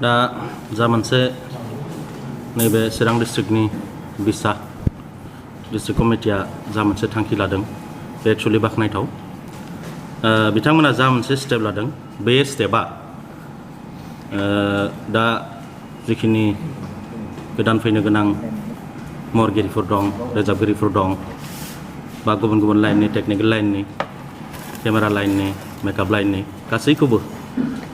दा जा मोनसे नैबे चिरां डिस्ट्रिक्टनि बिसा डिस्ट्रिक्ट कमिटिया जा मोनसे थांखि लादों बे एक्चुअलि बाख्नायथाव बिथांमोना जा मोनसे स्टेप लादों बे स्टेपआ दा जिखिनि गोदान फैनो गोनां महरगिरिफोर दं रोजाबगिरिफोर दं बा गुबुन गुबुन लाइननि टेकनिकेल लाइननि केमेरा लाइननि मेकआप लाइननि गासैखौबो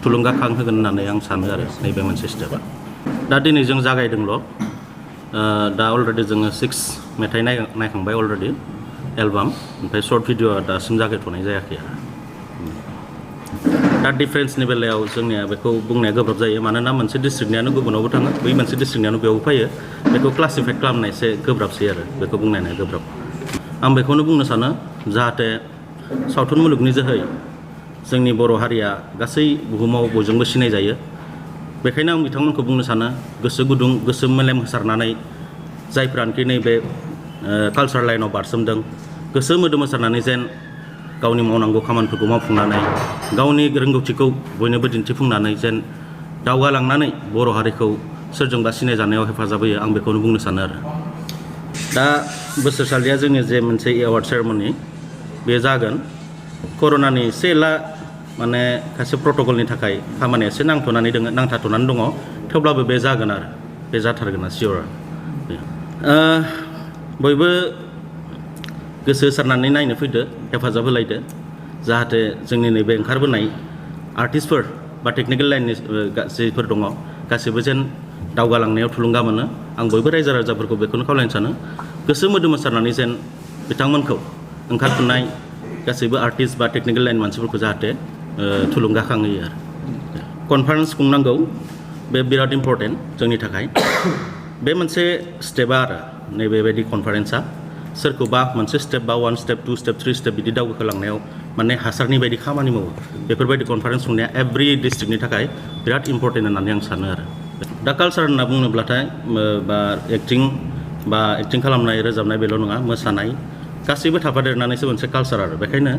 थुलुंगाखां होगोन होननानै आं सानो आरो नैबे मोनसे स्टेपआ दा दिनै जों जागायदोंल' दा अलरेडि जोङो 6 मेथाइ नायखांबाय अलरेडि एलबाम ओमफ्राय सर्ट भिडिअ'आ दासिम जागायथ'नाय जायाखै आरो दा डिफारेन्सनि बेलायाव जोंनिया बेखौ बुंनाया गोब्राब जायो मानोना मोनसे डिस्ट्रिक्टनियानो गुबुनावबो थाङो बै मोनसे डिस्ट्रिक्टनियानो बेयावबो फैयो बेखौ क्लासिफाइड खालामनाय एसे गोब्राबसै आरो बेखौ बुंनाया गोब्राब आं बेखौनो बुंनो सानो जाहाथे सावथुन मुलुगनि जोहै जोंनि बर' हारिया गासै बुहुमाव बयजोंबो सिनायजायो बेखायनो आं बिथांमोनखौ बुंनो सानो गोसो गुदुं गोसो मेलेम होसारनानै जायफ्रानोखि नैबे कालचार लाइनाव बारसोमदों गोसो मोदोम होसारनानै जेन गावनि मावनांगौ खामानिफोरखौ मावफुंनानै गावनि रोंगौथिखौ बयनोबो दिन्थिफुंनानै जेन दावगालांनानै बर' हारिखौ सोरजोंबा सिनायजानायाव हेफाजाब होयो आं बेखौनो बुंनो सानो आरो दा बोसोरसालिया जोंनि जे मोनसे एवार्ड सेरेमनि बे जागोन कर'नानि एसे एला माने खायसे प्रट'कलनि थाखाय खामानिया एसे नांथाथ'नानै दङ थेवब्लाबो बे जागोन आरो बे जाथारगोन सियर बयबो गोसो होसारनानै नायनो फैदो हेफाजाब होलायदो जाहाथे जोंनि नैबे ओंखारबोनाय आर्टिस्टफोर बा टेकनिकेल लाइननि जिफोर दङ गासैबो जेन दावगालांनायाव थुलुंगा मोनो आं बयबो रायजो राजाफोरखौ बेखौनो खावलायनो सानो गोसो मोदोम होसारनानै जेन बिथांमोनखौ ओंखारफुनाय गासैबो आर्टिस्ट बा टेकनिकेल लाइन मानसिफोरखौ जाहाथे थुलुंगाखांहोयो आरो कनफारेन्स खुंनांगौ बे बिराद इम्परटेन्ट जोंनि थाखाय बे मोनसे स्टेपआ आरो नैबेबायदि कनफारेन्सआ सोरखौबा मोनसे स्टेप बा 1 स्टेप 2 स्टेप 3 स्टेप बिदि दावगालांनायाव माने हासारनि बायदि खामानि मावो बेफोरबायदि कनफारेन्स खुंनाया एभ्रि डिस्ट्रिक्टनि थाखाय बिराद इम्परटेन्ट होननानै आं सानो आरो दा कालचार होनना बुङोब्लाथाय बा एक्टिं खालामनाय रोजाबनाय बेल' नङा मोसानाय गासैबो थाफादेरनानैसो मोनसे कालचार आरो बेखायनो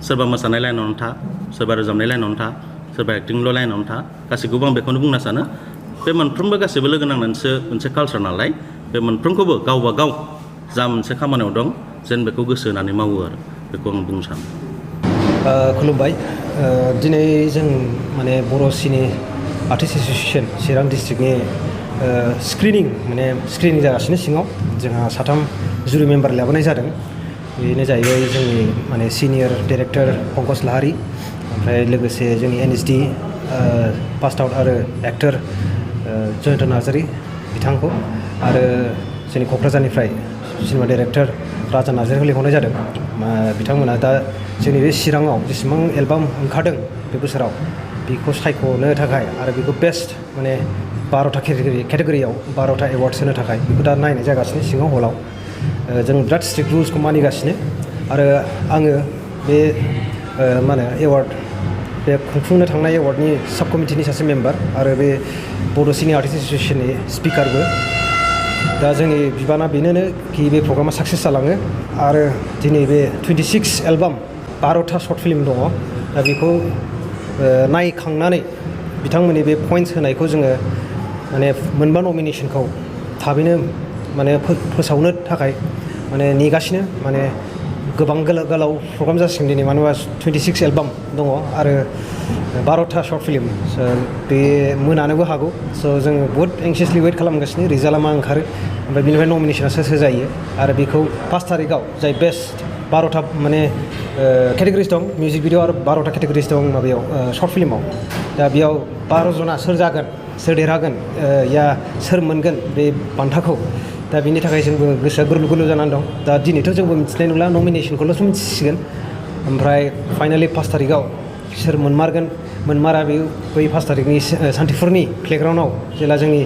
सोरबा मोसानाय लाइनावनो था सोरबा रोजाबनाय लाइनावनो था सोरबा एक्टिंल' लाइनावनो था गासैखौबो आं बेखौनो बुंनो सानो बे मोनफ्रोमबो गासैबो लोगो नांनानैसो मोनसे कालचार नालाय बे मोनफ्रोमखौबो गावबा गाव जा मोनसे खामानियाव दं जेन बेखौ गोसो होनानै मावो आरो बेखौ आं बुंनो सानो खुलुमबाय दिनै जों माने बर' सिनि आर्टिस्ट एस'सियेसन चिरां डिस्ट्रिक्टनि स्क्रिनिं जागासिनो सिङाव जोंहा 3 जुरि मेम्बार लाबोनाय जादों बेनो जाहैबाय जोंनि माने सिनियर डाइरेक्टर पंकज लाहारि ओमफ्राय लोगोसे जोंनि एनएसडि पास आउट आरो एक्टर जयन्त नार्जारि बिथांखौ आरो जोंनि क'क्राझारनिफ्राय सिनेमा डाइरेक्टर राजा नार्जारिखौ लिंहरनाय जादों बिथांमोना दा जोंनि बे चिराङाव जेसेबां एलबाम ओंखारदों बे बोसोराव बेखौ सायख'नो थाखाय आरो बेखौ बेस्ट माने 12टा केटेगरियाव 12टा एवार्डस होनो थाखाय बेखौ दा नायनाय जागासिनो सिङाव हलाव जों बिराद स्ट्रिक्ट रुल्सखौ मानिगासिनो आरो आङो बे एवार्ड बे खुंफुंनो थांनाय एवार्डनि साब कमिटिनि सासे मेम्बार आरो बे बड' सिनि आर्टिस्ट एस'सियेसननि स्पिकारबो दा जोंनि बिबाना बेनोनो कि बे प्रग्रामा साक्सेस जालाङो आरो दिनै बे 26 एलबाम 12टा सर्ट फिल्म दङ दा बेखौ नायखांनानै बिथांमोननि बे पइन्ट्स होनायखौ जोङो माने मोनबा नमिनेसनखौ थाबैनो माने फोसावनो थाखाय माने नेगासिनो माने गोबां गोलाव प्रग्राम जासिगोन दिनै मानो होनबा 26 एलबाम दङ आरो 12टा सर्ट फिल्म बे मोनानोबो हागौ स' जोङो बहुद एंसियासलि वेट खालामगासिनो रिजाल्टआ मा ओंखारो ओमफ्राय बेनिफ्राय नमिनेसना सोर जायो आरो बेखौ 5 तारिखआव जाय बेस्ट 12टा माने केटेगरिस दं मिउजिक भिडिअ आरो 12टा केटेगरिस दं माबायाव सर्ट फिल्माव दा बेयाव 12 जना सोर जागोन सोर देरहागोन या सोर मोनगोन बे बान्थाखौ दा बिनि थाखाय जोंबो गोसोआ गुरलु जानानै दं दा दिनैथ' जोंबो मिथिनाय नंला नमिनेसनखौल'सो मिथिसिगोन ओमफ्राय फाइनालि 5 तारिखआव सोर मोनमारा बै 5 तारिखनि सान्तिफुरनि प्लेग्राउन्डआव जेला जोंनि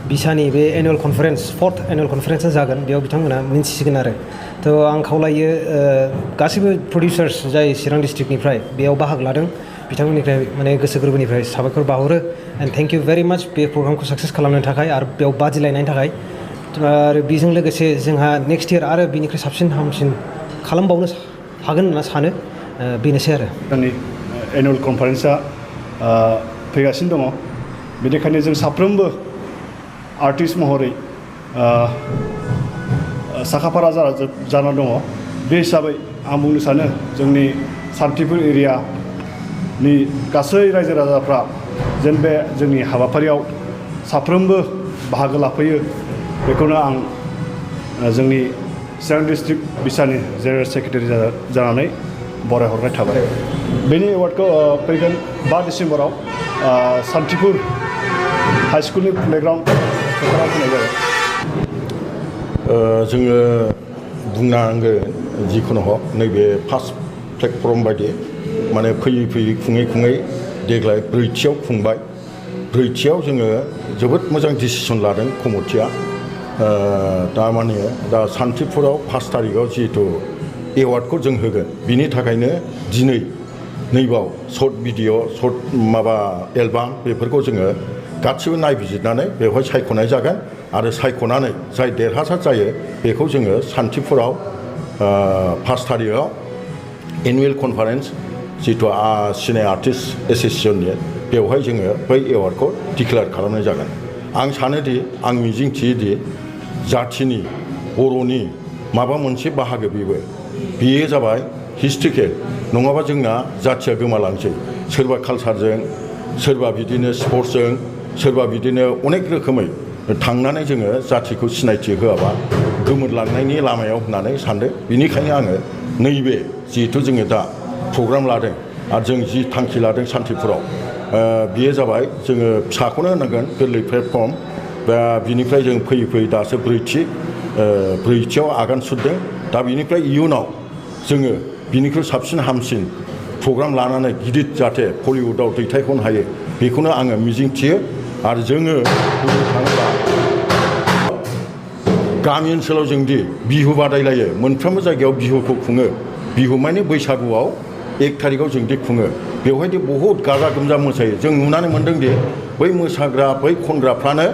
बिसानि बे एनुवेल कनफारेन्स 4th एनुवेल कनफारेन्सआ जागोन बेयाव बिथांमोना मिन्थिसिगोन आरो थ' आं खावलायो गासैबो प्रडिउसार्स जाय चिरां डिस्ट्रिक्टनिफ्राय बेयाव बाहागो लादों बिथांमोननिफ्राय माने गोसो गोरबोनिफ्राय साबायखर बावहरो एन्ड थेंक इउ भेरि माच बे प्रग्रामखौ साक्सेस खालामनो थाखाय आरो बेयाव बादिलायनायनि थाखाय आरो बेजों लोगोसे जोंहा नेक्स्ट इयार आरो बिनिख्रुइ साबसिन हामसिन खालामबावनो हागोन होनना सानो बेनोसै आरो जोंनि एनुवेल कनफारेन्सआ फैगासिनो दङ बेनिखायनो जों साफ्रोमबो आर्टिस्ट महरै साखाफारा जाना दङ बे हिसाबै आं बुंनो सानो जोंनि सान्तिपुर एरियानि गासै रायजो राजाफ्रा जेन बे जोंनि हाबाफारियाव साफ्रोमबो बाहागो लाफैयो बेखौनो आं जोंनि चिरां डिस्ट्रिक्ट बिसानि जेनेरेल सेक्रेटारि जानानै बरायहरनाय थाबाय बेनि एवार्डखौ फैगोन 5 डिसेम्बराव सान्तिपुर हाई स्कुलनि प्लेग्राउन्ड फोथाराव होनाय जागोन जोङो बुंनांगोन जिखुनु हक नैबे फार्स्ट प्लेटफर्म बायदि माने फैयै खुङै देग्लाय 4थियाव खुंबाय 4थियाव जोङो जोबोद मोजां डिसिसन लादों कमिटिया तारमाने दा सान्तिपुराव 1 तारिखआव जिहेतु एवार्डखौ जों होगोन बिनि थाखायनो दिनै नैबाव सर्ट भिडिअ सर्ट माबा एलबाम बेफोरखौ जोङो गासिबो नायबिजिरनानै बेवहाय सायख'नाय जागोन आरो सायख'नानै जाय देरहासार जायो बेखौ जोङो सान्तिपुराव 1 तारिखआव एनुवेल कनफारेन्स जितु सिने आर्टिस्ट एस'सिएशननि बेवहाय जोङो बै एवार्डखौ डिक्लेयार खालामनाय जागोन आं सानोदि आं मिजिंथियोदि जाथिनि बर'नि माबा मोनसे बाहागो बेयो जाबाय हिस्ट्रिकेल नङाबा जोंना जाथिया गोमालांसै सोरबा कालसारजों सोरबा बिदिनो स्पर्ट्सजों सोरबा बिदिनो अनेक रोखोमै थांनानै जोङो जाथिखौ सिनायथि होआबा गोमोरलांनायनि लामायाव होननानै सानदों बेनिखायनो आङो नैबे जिहेथु जोङो दा प्रग्राम लादों आरो जों जि थांखि लादों सान्तिपुराव बेयो जाबाय जोङो फिसाखौनो होनांगोन गोरलै प्लेटफर्म दा बिनिफ्राय जों फैयै दासो 4थियाव आगान सुरदों दा बिनिफ्राय इयुनाव जोङो बिनिख्रुइ साबसिन हामसिन प्रग्राम लानानै गिदिर जाहाथे बलिउडआव दैथायहरनो हायो बेखौनो आङो मिजिंथियो आरो जोङो बुंनो थाङोब्ला गामि ओनसोलाव जोंदि बिहु बादायलायो मोनफ्रोमबो जायगायाव बिहुखौ खुङो बिहु माने बैसागुआव 1 तारिखआव जोंदि खुङो बेवहायदि बहुद गाजा गोमजा मोसायो जों नुनानै मोन्दोंदि बै मोसाग्रा बै खनग्राफ्रानो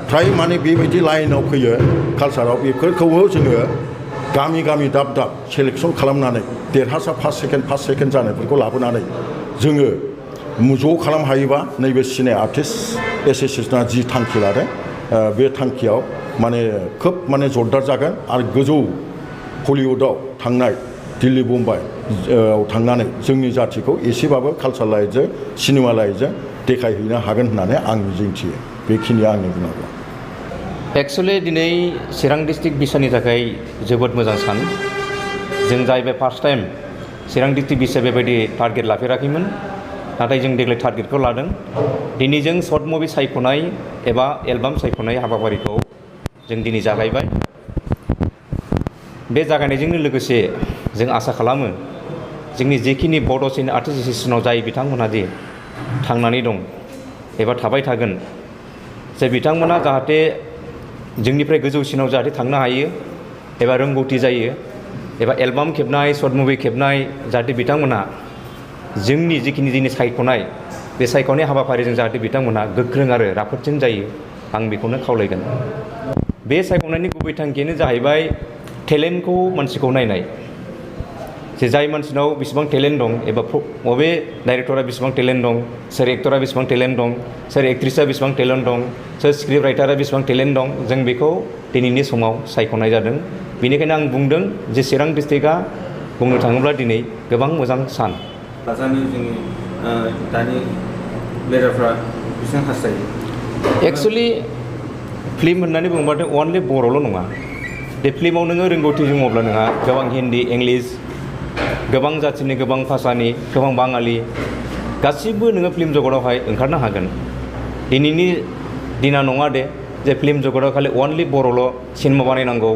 फ्राय माने बेबायदि लाइनाव फैयो कालसाराव बेफोरखौबो जोङो गामि दाब सेलेक्सन खालामनानै देरहासार फार्स्ट सेकेन्ड जानायफोरखौ लाबोनानै जोङो ज' खालाम हायोबा नैबे सिने आर्टिस्ट एस'सिएशना जि थांखि लादों बे थांखियाव माने खोब माने जरदार जागोन आरो गोजौ हलिउडआव थांनाय दिल्ली मुम्बाइआव थांनानै जोंनि जाथिखौ एसेबाबो कालसार लाइटजों सिनेमा लाइटजों देखायहैनो हागोन होननानै आं मिजिंथियो बेखिनिया आंनि बुंनांगौ एक्चुअली दिनै चिरां डिस्ट्रिक्ट बिसानि थाखाय जोबोद मोजां सान जों जाहैबाय फार्स्ट टाइम चिरां डिस्ट्रिक्ट बिसा बेबायदि टारगेट लाफेराखैमोन नाथाय जों देग्लाय टारगेटखौ लादों दिनै जों सर्ट मुभि सायख'नाय एबा एलबाम सायख'नाय हाबाफारिखौ जों दिनै जागायबाय बे जागायनायजोंनो लोगोसे जों आसा खालामो जोंनि जेखिनि बड' सिने आर्टिस्ट एस'सिएशनाव जाय बिथांमोनहा दि थांनानै दं एबा थाबाय थागोन जे बिथांमोना जाहाथे जोंनिफ्राय गोजौसिनाव जाहाथे थांनो हायो एबा रोंगौथि जायो एबा एलबाम खेबनाय सर्ट मुभि खेबनाय जाहाथे बिथांमोना जोंनि जिखिनि दिनै सायख'नाय बे सायख'नाय हाबाफारिजों जाहाथे बिथांमोना गोख्रों आरो राफोदजों जायो आं बेखौनो खावलायगोन बे सायख'नायनि गुबै थांखियानो जाहैबाय टेलेन्टखौ मानसिखौ नायनाय जे जाय मानसिनाव बेसेबां टेलेन्ट दं एबा बबे डाइरेक्टरा बेसेबां टेलेन्ट दं सोर एक्टरा बेसेबां टेलेन्ट दं सोर एक्ट्रिसा बेसेबां टेलेन्ट दं सोर स्क्रिप्ट राइटारा बेसेबां टेलेन्ट दं जों बेखौ दिनैनि समाव सायख'नाय जादों बेनिखायनो आं बुंदों जे चिरां डिस्ट्रिक्टआ बुंनो थाङोब्ला दिनै गोबां मोजां सान दासान्दि जोंनि दानि प्लेयारफ्रा बेसेबां हास्थायो एक्सुवेलि फिल्म होननानै बुङोबाथ' अनलि बर'ल' नङा बे फिल्माव नोङो रोंगौथि दङब्ला नोंहा गोबां हिन्दी इंलिश गोबां जाथिनि गोबां भाषानि गोबां बाङालि गासिबो नोङो फिल्म जगतआवहाय ओंखारनो हागोन दिनैनि दिना नङा दे जे फिल्म जगतआव खालि अनलि बर'ल' सिनेमा बानायनांगौ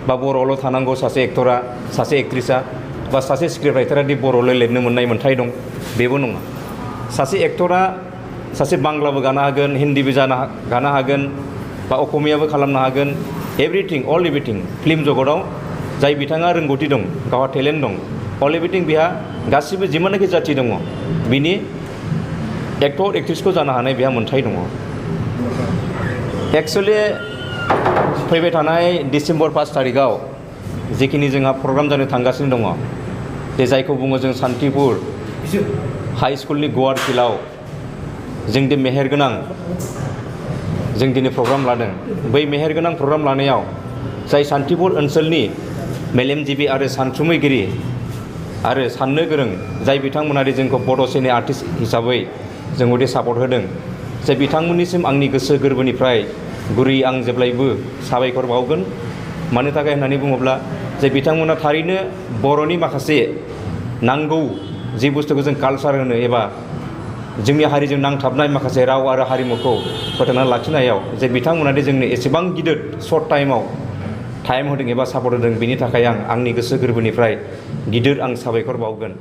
बा बर'ल' थानांगौ सासे एक्टरा सासे एक्ट्रिसा बा सासे स्क्रिप्ट राइटारा दि बर'ल' लिरनो मोननाय मोन्थाय दं बेबो नङा सासे एक्टरा सासे बांलाबो गानो हागोन हिन्दीबो गानो हागोन बा असमियाबो खालामनो हागोन एभ्रिथिं अल एभ्रिथिं फिल्म जगतआव जाय बिथाङा रोंगौथि दं गावहा टेलेन्ट दं अल एभ्रिथिं बिहा गासिबो जिमानखि जाथि दङ बिनि एक्टर एक्ट्रिसखौ जानो हानाय बेहा मोन्थाय दङ एक्सुवेलि फैबाय थानाय डिसेम्बर 5 तारिखआव जिखिनि जोंहा प्रग्राम जानो थांगासिनो दङ जे जायखौ बुङो जों सान्तिपुर हाई स्कुलनि गुवार फिल्डआव जों दि मेहेरगोनां जों दिनै प्रग्राम लादों बै मेहेरगोनां प्रग्राम लानायाव जाय सान्थिपुर ओनसोलनि मेलेमजिबि आरो सानथुमैगिरि आरो साननो गोरों जाय बिथांमोना जोंखौ बड' चेनेल आर्टिस्ट हिसाबै जोंखौ सापर्ट होदों जे बिथांमोननिसिम आंनि गोसो गोरबोनिफ्राय गुरै आं जेब्लायबो साबायखर बावगोन मानो थाखाय होननानै बुङोब्ला जे बिथांमोना थारैनो बर'नि माखासे नांगौ जि बुस्थुखौ जों कालचार होनो एबा जोंनि हारिजों नांथाबनाय माखासे राव आरो हारिमुखौ फोथांना लाखिनायाव जे बिथांमोना जोंनो एसेबां गिदिर सर्ट टाइमाव टाइम होदों एबा सापर्ट होदों बेनि थाखाय आं आंनि गोसो गोरबोनिफ्राय गिदिर आं साबायखर बावगोन।